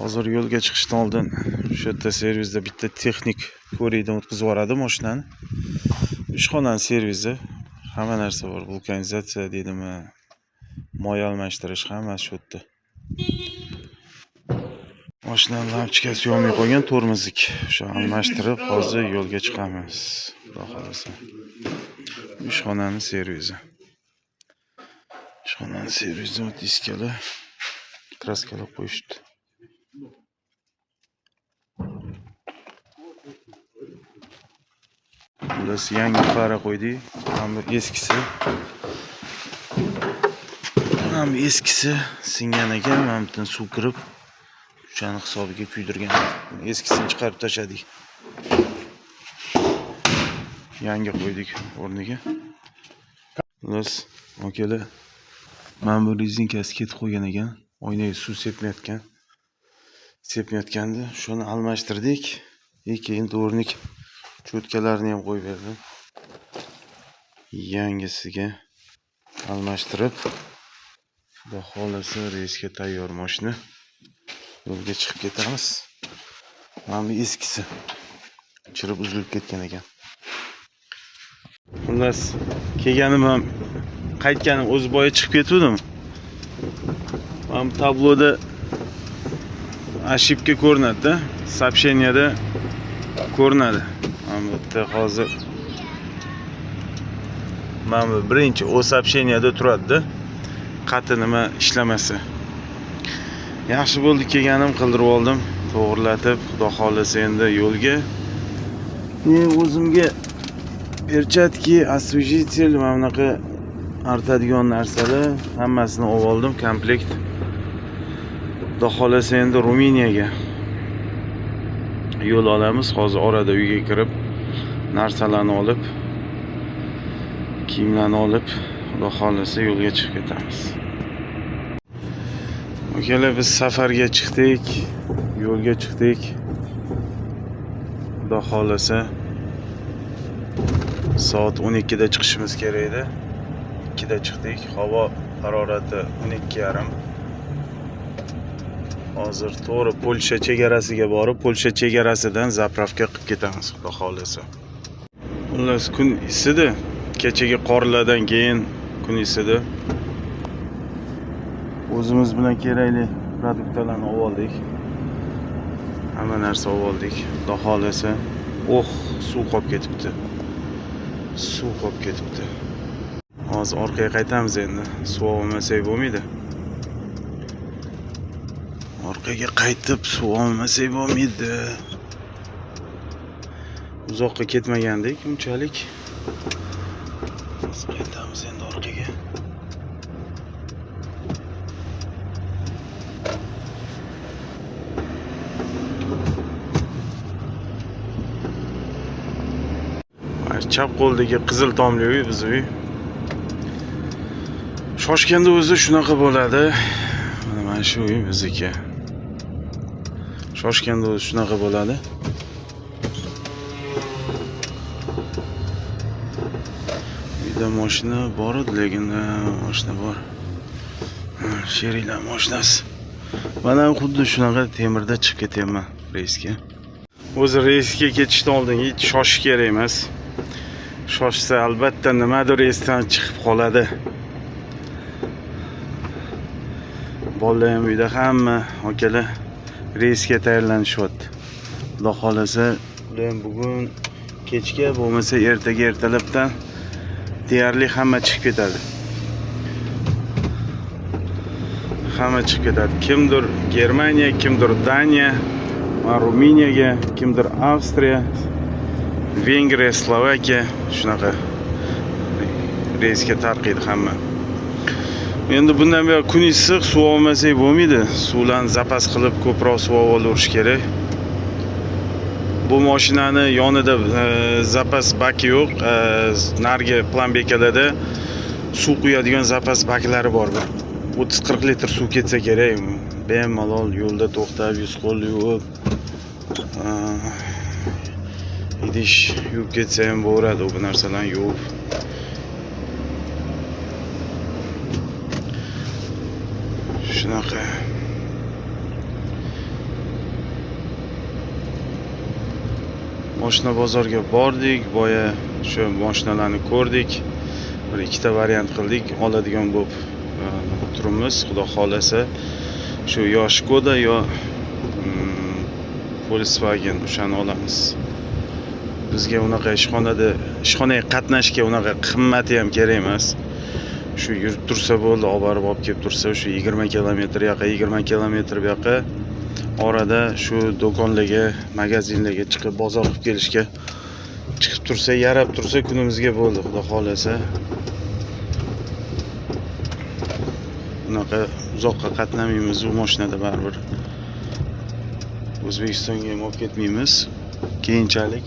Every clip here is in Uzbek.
Hozir yo'lga chiqishdan oldin shu yerda servisda bitta texnik ko'rikdan o'tkazib yuboradi mashinani. Ishxonani servisi, hamma narsa bor. Vulkanizatsiya deydimi, moy almashtirish, hammasi shu yerda. Mashinani lampochkasi yonmay qolgan, tormozik. O'sha almashtirib hozir yo'lga chiqamiz. Xudo xohlasa. Ishxonani servisi. Ishxonani servisi, diskalar kraskalab qo'yishibdi. Xullas, yangi fara qo'ydik. Mana bu eskisi. Mana bu eskisi singan ekan, mana bu yerdan suv kirib, o'shani hisobiga kuydirgan. Eskisini chiqarib tashladik. Yangi qo'ydik o'rniga. Xullas, akalar, mana bu rezinkasi ketib qolgan ekan. Oynaga suv sepmayotgan. Sepmayotgandi. Shuni almashtirdik. И keyin дворник cho'tkalarini ham qo'yib berdim. Yangisiga almashtirib, Xudo xohlasa, reysga tayyor mashina. Yo'lga chiqib ketamiz. Mana bu eskisi. Chirib uzilib ketgan ekan. Xullas, kelganim ham qaytganim o'zi boya chiqib ketgandim. Mana bu tabloda ошибка ko'rinadi-da, сообщениеda ko'rinadi. Mana bu yerda hozir mana bu birinchi o сообщениеda turadi-da. Qati nima ishlamasa. Yaxshi bo'ldi kelganim, qildirib oldim, to'g'irlatib, Xudo xohlasa, endi yo'lga. Men o'zimga перчатки, освежитель, mana bunaqa artadigan narsalar hammasini olib oldim, komplekt. Xudo xohlasa, endi Ruminiyaga yo'l olamiz. Hozir orada uyga kirib, narsalarni olib, kiyimlarni olib, Xudo xohlasa, yo'lga chiqib ketamiz. Akalar, biz safarga chiqdik, yo'lga chiqdik. Xudo xohlasa, soat 12 da chiqishimiz kerak edi. 2 da chiqdik. Havo harorati 12,5. Hozir to'g'ri Polsha chegarasiga borib, Polsha chegarasidan заправка qilib ketamiz, Xudo xohlasa. Xullas, kun isidi. Kechagi qorlardan keyin kun isidi. O'zimiz bilan kerakli produktlarni olib oldik. Hamma narsa olib oldik. Xudo xohlasa. Oh, suv qolib ketibdi. Suv qolib ketibdi. Hozir orqaga qaytamiz endi. Suv olmasak bo'lmaydi. Orqaga qaytib suv olmasak bo'lmaydi. Uzoqqa ketmagandik unchalik. Hozir qaytamiz endi orqaga. Mana chap qo'ldagi qizil tomli uy bizni uy. Shoshganda o'zi shunaqa bo'ladi. Mana shu uy bizniki. Shoshganda o'zi shunaqa bo'ladi. Uyda mashina bor edi, lekin mashina bor. Sheriklar mashinasi. Mana xuddi shunaqa temirda chiqib ketyapman reysga. O'zi reysga ketishdan oldin hech shoshish kerak emas. Shoshsa, albatta nimadir esdan chiqib qoladi. Bolalar ham uyda, hamma akalar reysga tayyorlanishyapti. Xudo xohlasa, ular ham bugun kechga bo'lmasa ertaga ertalabdan deyarli hamma chiqib ketadi. Hamma chiqib ketadi. Kimdir Germaniya, kimdir Daniya, man Ruminiyaga, kimdir Avstriya, Vengriya, Slovakiya, shunaqa reysga tarqaydi hamma. Endi bundan buyoq kun issiq, suv olmasak bo'lmaydi. Suvlarni zapas qilib ko'proq suv olib kerak. Bu mashinani yonida zapas baki yo'q. Narigi plambekalarda suv quyadigan zapas baklari bor. 30-40 litr suv ketsa kerak. Bemalol yo'lda to'xtab, yuz qo'l yuvib, idish yuvib ketsa ham bo'laveradi, bu narsalarni yuvib. Shunaqa. Moshina bozorga bordik, boya shu moshinalarni ko'rdik. Bir ikkita variant qildik, oladigan bo'lib turibmiz. Xudo xohlasa shu yo Skoda, yo Volkswagen, o'shani olamiz. Bizga unaqa ishxonaga qatnashga unaqa qimmati ham kerak emas. Shu yurib tursa bo'ldi, olib borib olib kelib tursa, shu 20 kilometr yoqqa, 20 kilometr bu yoqqa orada shu do'konlarga, magazinlarga chiqib bozor qilib kelishga chiqib tursa, yarab tursa kunimizga bo'ldi, xudo xohlasa. Unaqa uzoqqa qatnamaymiz u mashinada baribir. O'zbekistonga ham olib ketmaymiz. Keyinchalik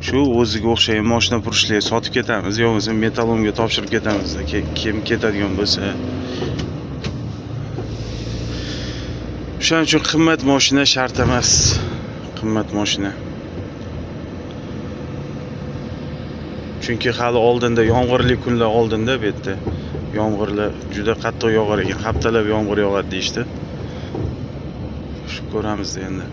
shu o'ziga o'xshagan mashina purishlarga sotib ketamiz, yo bo'lmasa metallomga topshirib ketamiz, kim ketadigan bo'lsa. O'shaning uchun qimmat mashina shart emas. Qimmat mashina. Chunki hali oldinda yomg'irli kunlar oldinda, bu yerda yomg'irlar juda qattiq yog'ar ekan, haftalab yomg'ir yog'adi deyishdi. Shu ko'ramiz endi.